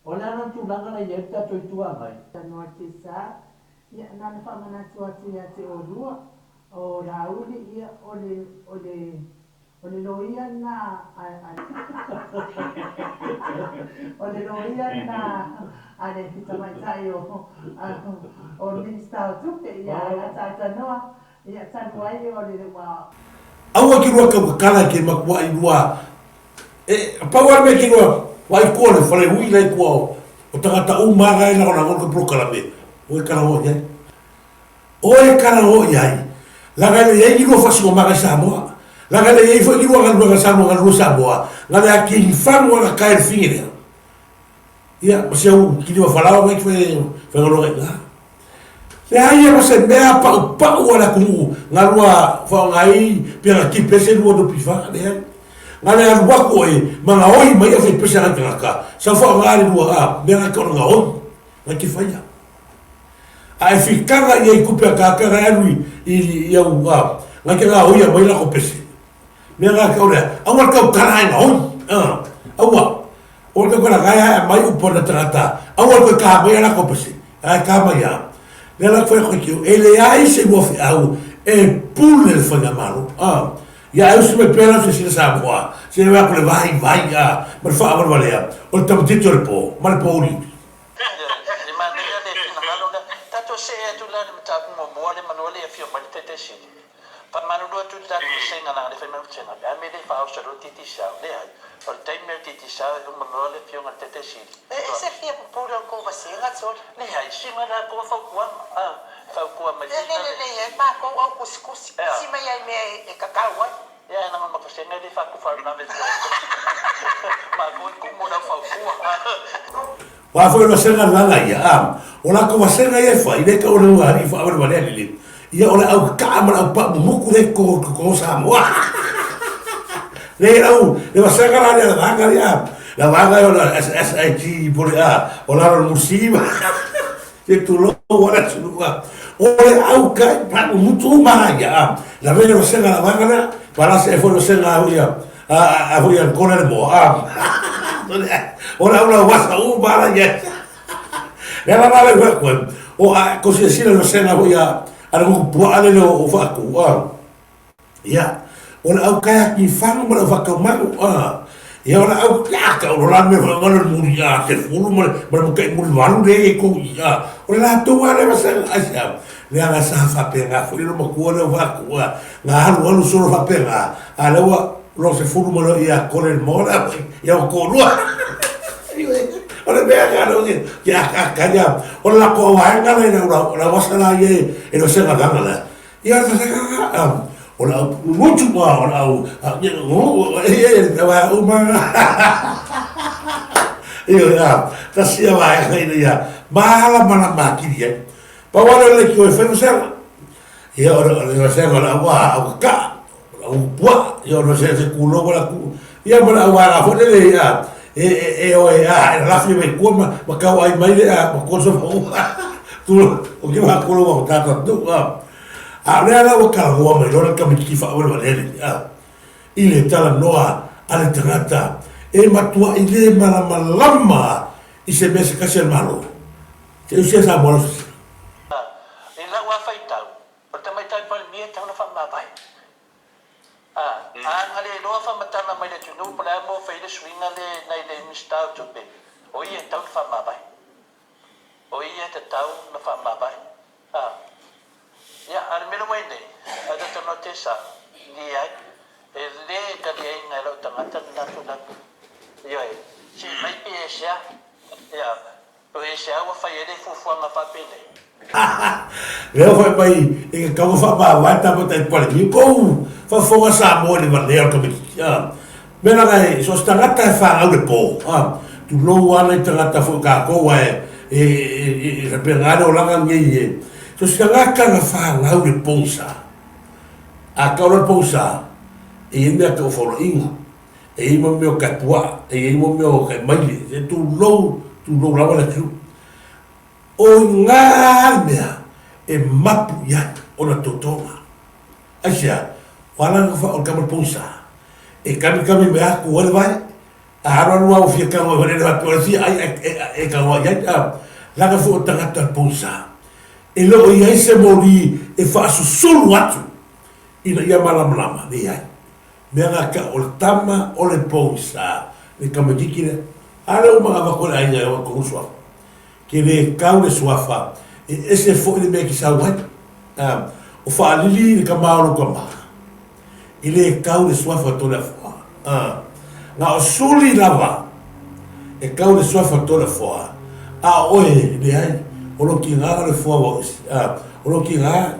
O le a la le tulaga la i ai le tatou Itu Agai? Talanoa Tesa, ia, na ona faamanatu atu ia te oulua, o Laauli, ia, o le, o le, o le loia lena a, a, o le loia lena a le tamaitai o, o le Minisita o Tupe, ia, a talatalanoa, Ia, talu ai o le ua. Aua ke lua tau tatala ke makuaʻi lua e pau a le mea ke lua vaai kua le fale ui lai kua o o tagata uma la e lagolago le polokalame oe kalaoa iai oe kalaoa iai laga e le iai ni lua faasinomaga i Samoa laga e le iai foi ni lua galuega Samoa galulue Samoa na le ati fagu ala tae le fine lea Ia, ma si au kiliva falaoa mai fai faigaluega i ina. Leai ia ma se mea paupau a le atunuu na lua faaaoga ai pe na kipese lua NPF, leai. Na le alu atu oe ma gaoi mai au faipese a nai tagata, sau faaaoga le lua a mea na te ona gaoi, na te faia. A e fitaga i ai tupe a tagata na e alu i i au a, na te gaoia mai lako pese. Mea na te ole, aua le tautala ai gaoi, a, aua. O le tauala gae ae mai upu a na tagata, aua le toe ka mai a latou pese, ae ka mai a. Lea la fai atu ai e leai se lua feau e pule le faigamalo, a. Ia ae usi mai pea la silasila Samoa, se le atu le vaivai, a, ma le faavalevalea o le tamaitiiti o le po, ma le pouli. Le manaia le finagalo lea. Tatou see atu la i le mataupu muamua le manu le afio mai le Taitaisili. Faamalulu atu i le tatou vasega leaga le fai mai vasega le a mea le faaoso loa le Digicel. Leai, o le taimi lea o le Digicel e uma loa le afioga i le Taitaisili. E ese fia pupule o le kou vasega Johnny. Leai, sina la kou fautuaga a, fautua mai sina le. E lelei ai matou au kusikusi, kusi mai ai mea e tatau ai. Ia ae leaga o le vasega e le faaku faalavelave matou e tumu i le aufaufua. O a foi o le vasega le lala ia, a o latou vasega ia e fai, le tau o le ulugalii faavalevalea lelei, ia o le au kaa ma le au pau mumutu lea e toto i totonu o Samoa. Le au, le vasega la lea a le vaega lea, a, la vaega lea o le SSIG po o le a, o lalo o le Musi ma se tulou a le atunuu, a. O le au kai pau mumutu uma lava ia, a, lavea le vasega a la vaega lea, palasi ai foi le vasega a ia, a foi a le kona le moa, a. O le au lauasa uma lava ia. Le ala la lea fai atu ai, o a kou silasila i le vasega foi a le motu puaa lele o Faatuu, a. Ia, o le au kayak i fagu ma le au faataumalu, a. Ia, o le au, ia, tau loa la mea foi ngalo le muli, a, sefulu ma le, ma le matai muli valu lea e i ai tou i, a. O le latou lava lea vasega, aisea? Leaga sa faapena foi le matua lea o Faatuu, a, na alu alu solo faapena, a lea ua loa sefulu ma le ia kole le moa lea foi, ia ua toalua. O le mea lena lea ou te akaaka ai, a. O le latou vaega lea i le lauasa la ia e le vasega vaega lea, Ia o le au mutu o le au ia uma ia tasi ia vaega ina ia malamalama atili ai. Pau lava lea o le leitio e fai vasega. Ia o le vasega o le au au kakaa, o le au puaa, ia o le vasega se tulou o le atunuu. Ia ma le au vaega foi lele ia e o e a e lalafi mai tua ma tau ai mai le a ma tua sofa tulou o ke faatulou ua tatou atunuu a. A o lea la ua talanoa mai loa le tamaititi faawalewale lenei a i le talanoa a le tagata e matuai le malamalama i se mea se tasi a le Malo. Se i usia Samoa lau silasila. I lau lava faitau, o le tamaitai Palemia e tatau ona faamavae. A, a na le iloa faamatala mai le atunuu po o le a mea ua fai ai le suiga le nai le Minisita o Tupe, o ia e tatau ona faamavae. O ia e tatau ona faamavae. A, ia, a o le mea lea ua i ai nei, a ta talanoa te sa, leai, e le taliaina e lou tagata lena tulaga. Ioe, se i mai pe aisea, ia, O aisea ua fai ai le fuafuaga faapenei? Lea ua fai mai e ke kaua faamavae tamaitai Palemia. Kou faafofoga Samoa i le valea o le tamaititi a. Mea leaga e so o se tagata e fanau le po a. Tulou a nai tagata foi o tatou ae e faapena le olaga lenei e. So o se tagata na fanau le pogisa. A tau loa le pogisa e i ai mea tau faulaiga. E i ai mo mea o kai puaa, e i ai mo mea o kai maile, se tulou, tulou lava le atunuu. O i gā le mea e mapu i ai ona totoga. Aisea? O ala na o le tama pogisa, e kamikami mea atu ai le vai, a alu alu lava ua fia tago ai foi le faapea o le fia ai e tago ai i ai, a, leaga foi o tagata pogisa, e le o i ai se moli e faasusulu atu ina ia malamalama, leai. Mea na ka o le tama o le pogisa le tamaititi lea. A lea uma avatu e le aiga e o atu suafa. Ke le kau le suafa e ese foi le mea e te sau ai. A, o faalili le tama o lou tama. E le kau le suafa Toleafoa. A, na o suli lava e kau le suafa Toleafoa. A o oe, leai, o lou tiga o le foa ua ese. A, o lou tiga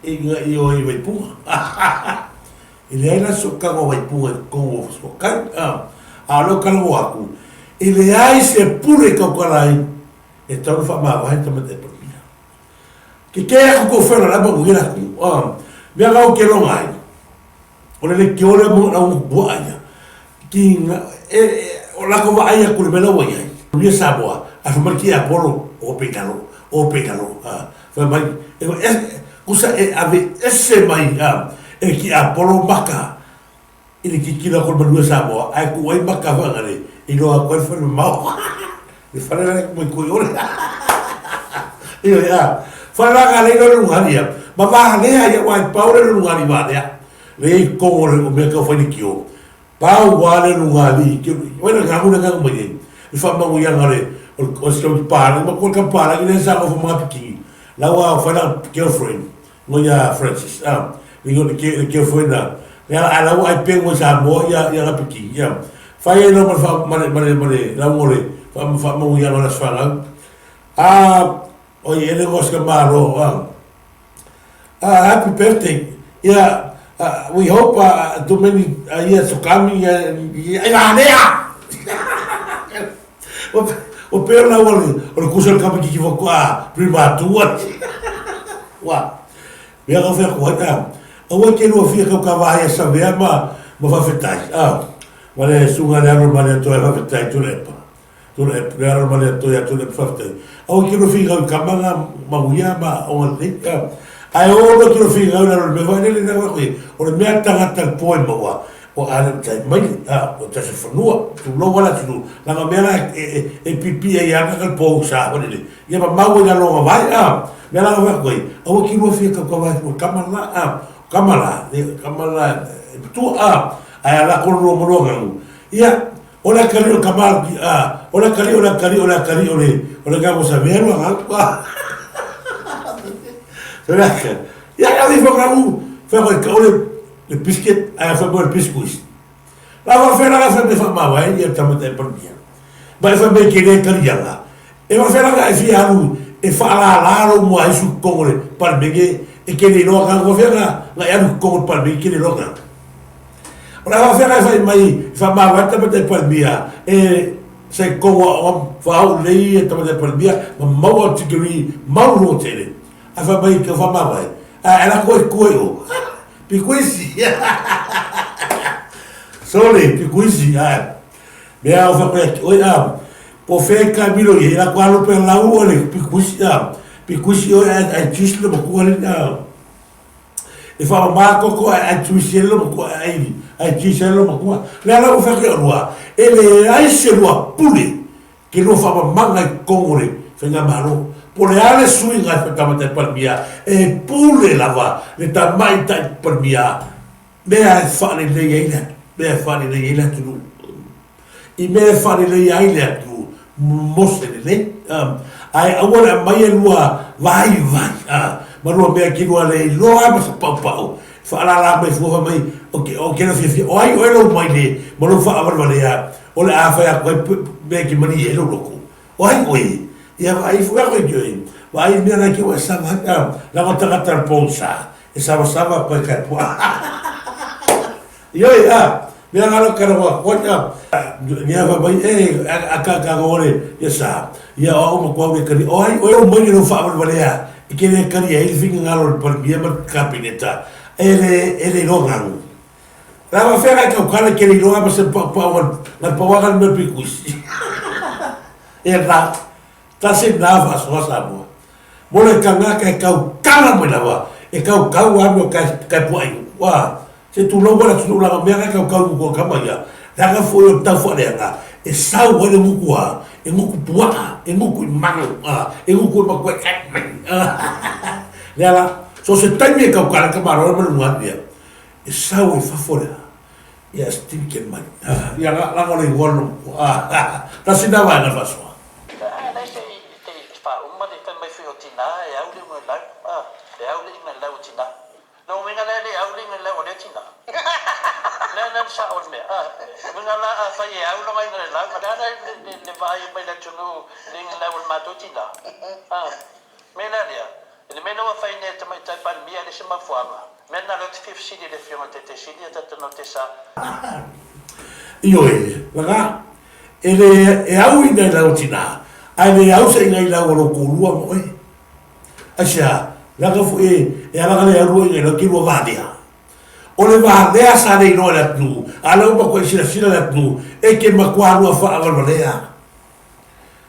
i, i o i Waipunga. E leai la se okaga o Waipunga i totonu o Sokai, a o lea ou talanoa atu, e leai se pule e tautala ai e tatau ona faamavae le tamaitai Palemia. Tetē atu tou fela la e manuia le atunuu, a. Mea na ou te iloga ai, o le leitio lea ma lau motupuaa ia, ki e, o latou vaai atu i le mea la ua i ai. Manuia Samoa, ae fai mai le tiapolo, ope i lalo, ope i lalo, a. Fai mai, e, kusa e ave ese mai a e le tiapolo maka i le tilotilo atu o le manuia Samoa, ae tuu ai maka faagale e iloa atu ai le fale mamao. Le fale la e mai koi ole. Ioe, a. Fale la ka le iloa le luga ia. Ma valea ia wai pau le luga ni valea. Le i kongo le o mea kau fai le kio. Pau wa le luga li ki wai na ngahu na ngahu mai ai. Le fa mangu ia ngale o se tau pālagi, ma kua ka pālagi le sa ofa mga pikingi. La ua whai la girlfriend, ngo ia Francis, ah, le ngo le le girlfriend na. Le ala ala ua ai pengo i Samoa ia ia nga pikingi, ia. Whai ai lo ma le fa ma le ma le ma le lau ngo le fa fa mangu ia ngala sfalau. Ah, oi ele ngo ska malo, ah. Ah, happy birthday. Ia, We hope too many years to come ai valea. Ua pei o lau o le kusa o le kamakiki faatoa prematua. Ua mea ka fai atu ai a aua e te lua fia kau ka vaai a Savea ma ma faafetai a ma le susuga le alo ma le atoa faafetai Tuilaepa Tuilaepa le alo ma le atoa ia Tuilaepa faafetai aua e te lua finau i kama na manuia ma oga lelei a ae o lua te lua finau i lalo o le mea foi lele o le mea tagata le po e maua O ale tai mai a o tasi fanua tulou ala tulu langa mea la e pipi ai ana ka pou sa ho le ia ma mau i lalo vai a mea la va koi aua ki lua fia ka ka vai ko kama la a kama la le kama la tu a ai ala ko lo mo lo ngau ia o la kali o kama a o la kali o la kali o la kali o le o le ka mo sa mea lo ngau a ia ka li fo ka u fa ko ka o le le biscuit ae fai mai o le biscuits. La faafeai la fai mai faamavae ia le tamaitai Palemia. Ma e fai mai ke le taliaga. E faafeai la e fia alu e faalala lou mua isu i totonu o le Palemene e ke le iloa na faafeai na na e alu i totonu o le Palemene ke le iloa na. O le a faafeai la e fai mai e faamavae le tamaitai Palemia e sa i totonu o faauu lelei ia tamaitai Palemia ma maua degree maualuga tele. Ae fai mai ke faamavae ae ala koe koe o. Pikuisi. Sorry, pikuisi. Ae. Mea o whakoe ake oi a. Po whea ka miro i la kwa lope lau o le pikuisi a. Pikuisi oi ai ai juice le makua le a. E wha ma koko ai ai juice le makua ai ai juice le makua. Le ala o whake o rua. E le ai se rua pule. Ke lua whamamanga i kongo le whainga malo. Po le ale suiga e whatamata e Palemia, e pule lava le tamaitai Palemia mea e whaalelei ai le mea e whaalelei ai le atunuu. I mea e whaalelei ai le atunuu, mose lelei. Ae aua le aumai e lua vaivai ma lua mea ki lua le iloa ma se paupau whaalala mai fua mai o ke o ke fiafia o ai oe lou maile ma lou faavalevalea o le a fai atu ai mea ki malie ai lou loto o ai oe ia vaai fua koe ki oe vaai mea la ki ua e sava ai leaga o tagata o le posa e savasava koe kai pua Ioe, a, mea ngalo ka rawa koe a, nia fa mai e a ka ka ngore ia sa, ia o au ma koau le kari, o ai oe o mai le lou faavalevaleā, e ke le kari ai le finagalo o le Palemia ma le Kapeneta, e le, e le iloa galu. La ma fea kai kaukala ke le iloa ma se paupau ngal, ngal pauaga le mea pikuisi. E la, tasi na faasoa Samoa. Mo le tagata e kaukala mai lava, e kaukau lava mea o kai puaa i uku. A, se tulou mai le atunuu leaga o mea na e kaukau i uku a kama ia, leaga foi o le tau faaleaga, e sau ai le gutu a, e gutu puaa, e gutu i malu, a, e gutu e matua i mai, a, lea la, so o se taimi e kaukala ai ka malo ma le luga atu ia, e sau ai fafo lea, ia stinking mai, a, ia laga o le igoa lona matua, a, tasi lena vaega o le faasoa. Ae leai se i te faauma le fai mai foi o tina e au le uga lau a e au le inga lau o tina. Lona uiga lea le au le inga lau o lea tina. Lea lea le sao o le mea a uiga la afai e au lona inga lau a lea la le vaai mai le atunuu le inga lau o le matou tina a mea la lea le mea lea ua fai nei e le tamaitai Palemia e le se mafuaaga mea lena lea ou te fia fesili i le afioga i le Taitaisili a tatou nao te sa. Ioe, laga, E le e au i nai lau tinā, ae le au se i nai lau o lou toalua ma oe. Aisea? Leaga foi e, e alaga le au lua i nai lau ke lua valea. O le valea sa le iloa e le atunuu, a o lea ua matua i silasila le atunuu, e ke matua lua faavalevalea.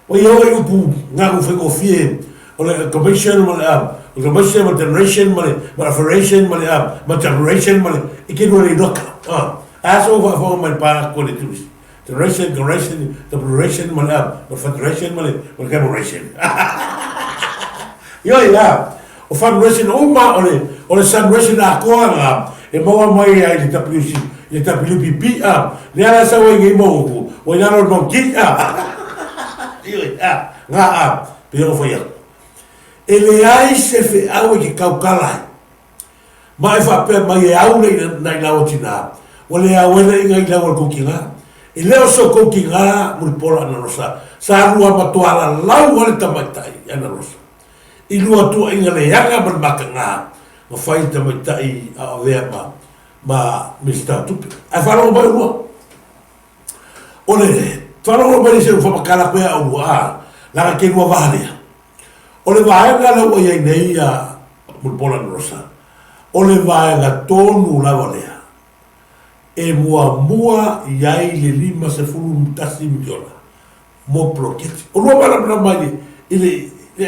Ua ia oi upu galu faigofie o le commission ma le o le commission ma le generation ma le ma le federation ma le ma le generation ma le e ke lua le iloa ka. A so faafofoga mai le pa atu le tusi. Generation, generation, generation ma le ma le federation ma le ma le generation. Ioe a, o federation uma o le o le federation atoa na e maua mai ai le WC le WPP a lea la sau ai nei mau upu ua i lalo o le mau ki a. Ioe a, nga a, pei ona fai atu. E leai se feau e ke kaukala ai. Ma e faapea mai e au le nai lau o tinā, ua le au ai le iga i lau o le kou kingā. E le o so kou kingā mulipola ana rosa, sa lua matoala lau a le tamaitai ana rosa. I lua tuaiga leaga ma le makagā, ma fai le tamaitai a o avea ma. ma Minisita o Tupe. Ae faalogo mai oulua. O le faalogo mai se faamatala atu ia oulua, a, leaga e te lua va lea. O le vaega lea ua i ai nei ia Mulipola Anarosa, o le vaega tonu lava lea e muamua i ai le $51 miliona mo poloketi. O lua malamalama i le, i le,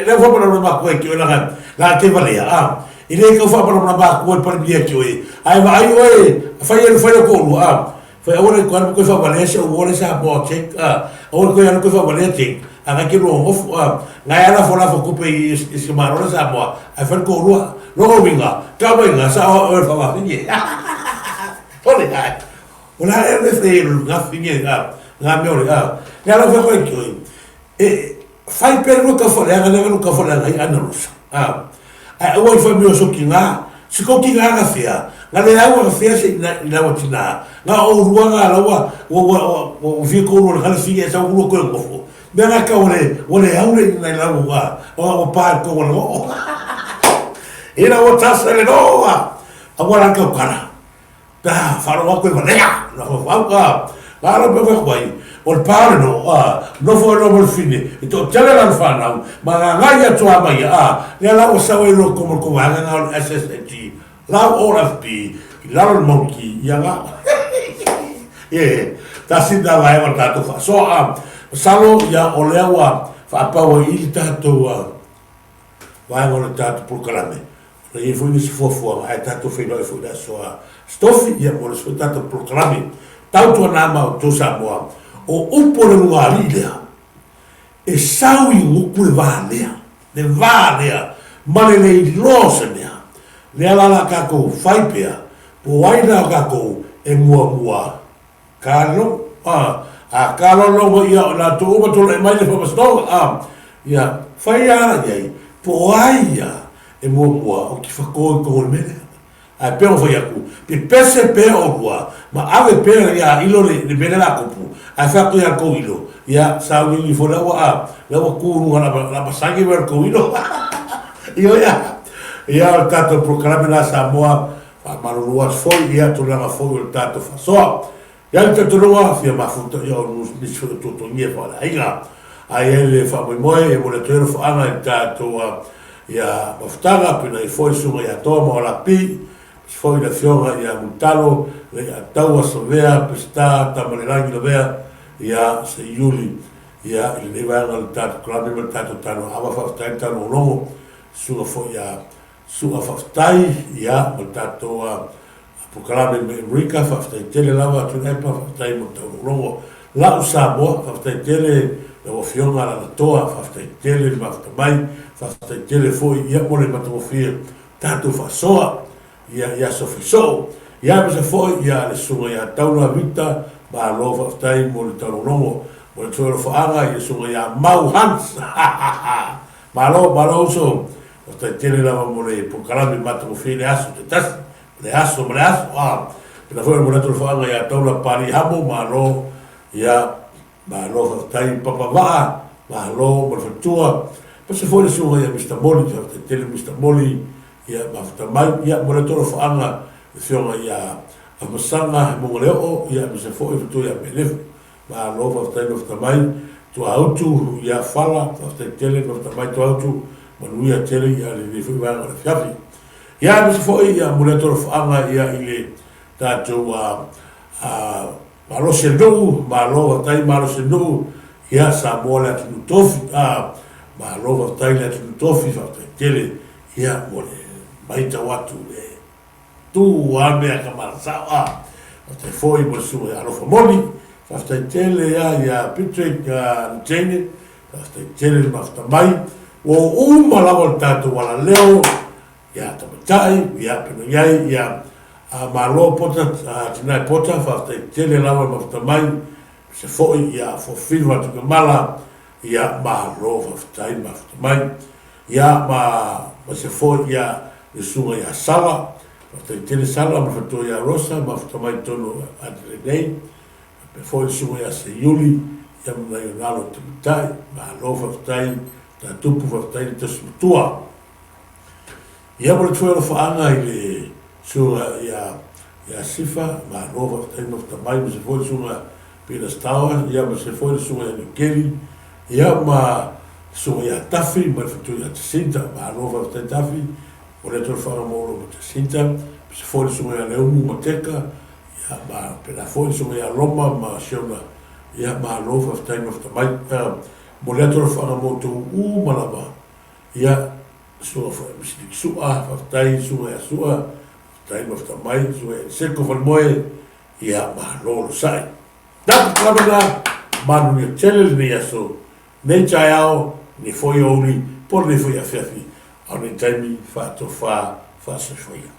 lea ua faamalamalama atu ai ki oe leaga, leaga e te valea, a, e le tau faamalamalama atu e le Palemia ki oe, ae vaai oe, fai e fai lau toalua, a, fai aua ne i toe alu ma toe faavalea si au uo lea Samoa check, a, aua ne i toe alu toe faavalea check, a na e te nofonofo, a, na e lafo lafo tupe i, i si Malo lea Samoa, ae fai le toalua. Lona uiga, tau mai ina, sao oe le faavafine. Ole, ae. O le a ea le fai e le gafine, a, nga mea o le, a. Le ala fai koe ki oe, e, fai pea lua tauwhaleaga, lea lua tauwhaleaga i ana rosa, a. Ae aua i fai mea o soki nga, si koki nga ga fea, nga le au ga fea se ina i laua tina, nga o rua nga laua, ua, ua, ua, ua, ua fia koulua le gale fine e sau rua koe ngofo. Mea nga ka ua le, ua le au le ina i laua, a, o ua pa i kou le oo. Ina ua tasa le loa, aua la kau kala. Pe a faalogo atu e valea, na faufau, a, na ala pe fai ai, o le pa o le noo, a, nofo e loa ma le fine, e toatele la le fanau, ma gagai atu a mai, a, lea la ua sau ai loa koma ko vaega nga o le SSNG, lau o le FB, i lalo le mauki, ia nga. Ie, tasi na vaega o le tatou faasoa, a, masalo, ia, o lea ua faapau ai i le tatou, a, vaega o le tatou polokalame, ona i ai foi nisi fuafuaga ae tatou feiloai foi i le aso a Sitofi, ia mo le isi foi tatou polokalame. Tautuana ma outou Samoa, o upu o le luga-alii lea, e sau i gutu le va lea, le va lea ma le le iloa o se mea. Lea la la tatou fai pea, po o ai la o tatou e muamua Kalo, a, a kalo lou mai ia latou uma tulai mai le faamasinoga, a, ia, fai a la i ai, po o ai ia e muamua o tifato i totonu o le mea lea. Ae pei ona fai atu, pepese pea oulua, ma ave pea ia ilo le, le mea lea o le a tupu, ae fai atu ia tou ilo, ia, sauniuni ifo la ua, a, la ua tu i luga o la masagi mai o le tou ilo. Ioe a, ia, o le tatou polokalame la Samoa, Faamalulu atu foi ia tulaga foi o le tatou faasoa. I ai le talitonuga, fia mafuta ia o nisi foi o tuatuagia faaleaiga. Ae i ai le faamoemoe e momoli atu ai alofaaga i le tatou ia mafutaga, pena ai foi le susuga ia Toa ma Olapi, aemaise foi le afioga ia Mulitalo, Leiataua, Savea, Peseta, Tamalelagi Lavea, ia Seiuli, ia i lenei vaega o le tatou kalame ma le tatou tanoaava, faafetai le taalogologo, susuga foi ia Su'a faafetai ia mo le tatou polokalame mai Amerika faafetai tele lava Tuilaepa faafetai mo le taulogologo la'u Samoa faafetai tele lau afioga Alalatoa faafetai tele le mafuta mai faafetai tele foi ia mo le matagofie tatou faasoa ia i aso faisoo ia aemaise foi ia le susuga ia Taula Vita malo faafetai mo le taulogologo mo le toe alofaaga i le susuga ia Mau Hans malo malo uso Faafetai tele lava mo le polokalame matagofie i le aso te tasi, ma le aso ma le aso. A, pena foi o le momoli atu o le faaga ia Taula Papalii Hamo, malo, ia, malo faafetai Papa Vaa, malo mo le faletua. Aemaise foi le susuga ia Mister Moli, faafetai tele Mister Moli, ia, mafuta mai. Ia, momoli atu o le faaga i le afioga ia Afamasaga Maugareoo, ia, aemaise foi le faletua ia Melefu. Malo faafetai mafuta mai Tuautu ia Fala faafetai tele mafuta mai Tuautu manuia tele ia lenei foi vaega o le afiafi. Ia aemaise foi ia momoli atu alofaaga ia i le tatou a a malosi e nuu malo faafetai malosi e nuu ia Samoa le atunuu tofi a malo faafetai le atunuu tofi faafetai tele ia mo le maitau atu le Tu a mea ka malasao a. Faafetai foi mo le susuga ia Alofa Moni. Faafetai tele a ia Patrick Lutene. Faafetai tele le mafuta mai. Ua oo uma lava le tatou alaleo ia Tamaitai, ia pena i ai ia Malo Pota, Tinai Pota, faafetai tele lava le mafuta mai. Aemaise foi ia Fofiva Tuigamala, ia malo faafetai le mafuta mai. Ia ma aemaise foi ia le susuga ia Sala, faafetai tele Sala ma le faletua ia Rosa mafuta mai i totonu o Adelaide nei, faapea foi le susuga ia Seiuli ia ma nai ona alo tamaitai, malo faafetai Tatupu faafetai le tausi matua. Ia momoli atu foi alofaaga i le susuga ia ia Sifa, malo faafetai ma fata mai ma se foi le susuga Peter Stowers, ia ma se foi le susuga ia Nikeli, ia ma le susuga ia Tafi ma le faletua ia Jacinta, malo faafetai Tafi, momoli atu le faamaulo ma Jacinta, ma se foi le susuga ia Leumu ma Teka, ia ma pena foi le susuga ia Loma ma Siona, ia malo faafetai ma fata mai. Ia momoli atu le faamautou uma lava, ia susuga foi ia Misiliki Sua, faafetai susuga ia Sua, faafetai ma fata mai, susuga ia Eliseko Falemoe, Ia malo le sai. Tapu lava manuia tele lenei aso, nei taeao, nei foi aoauli, po o lenei foi afiafi, a o nei taimi faatofa faasoifua ia.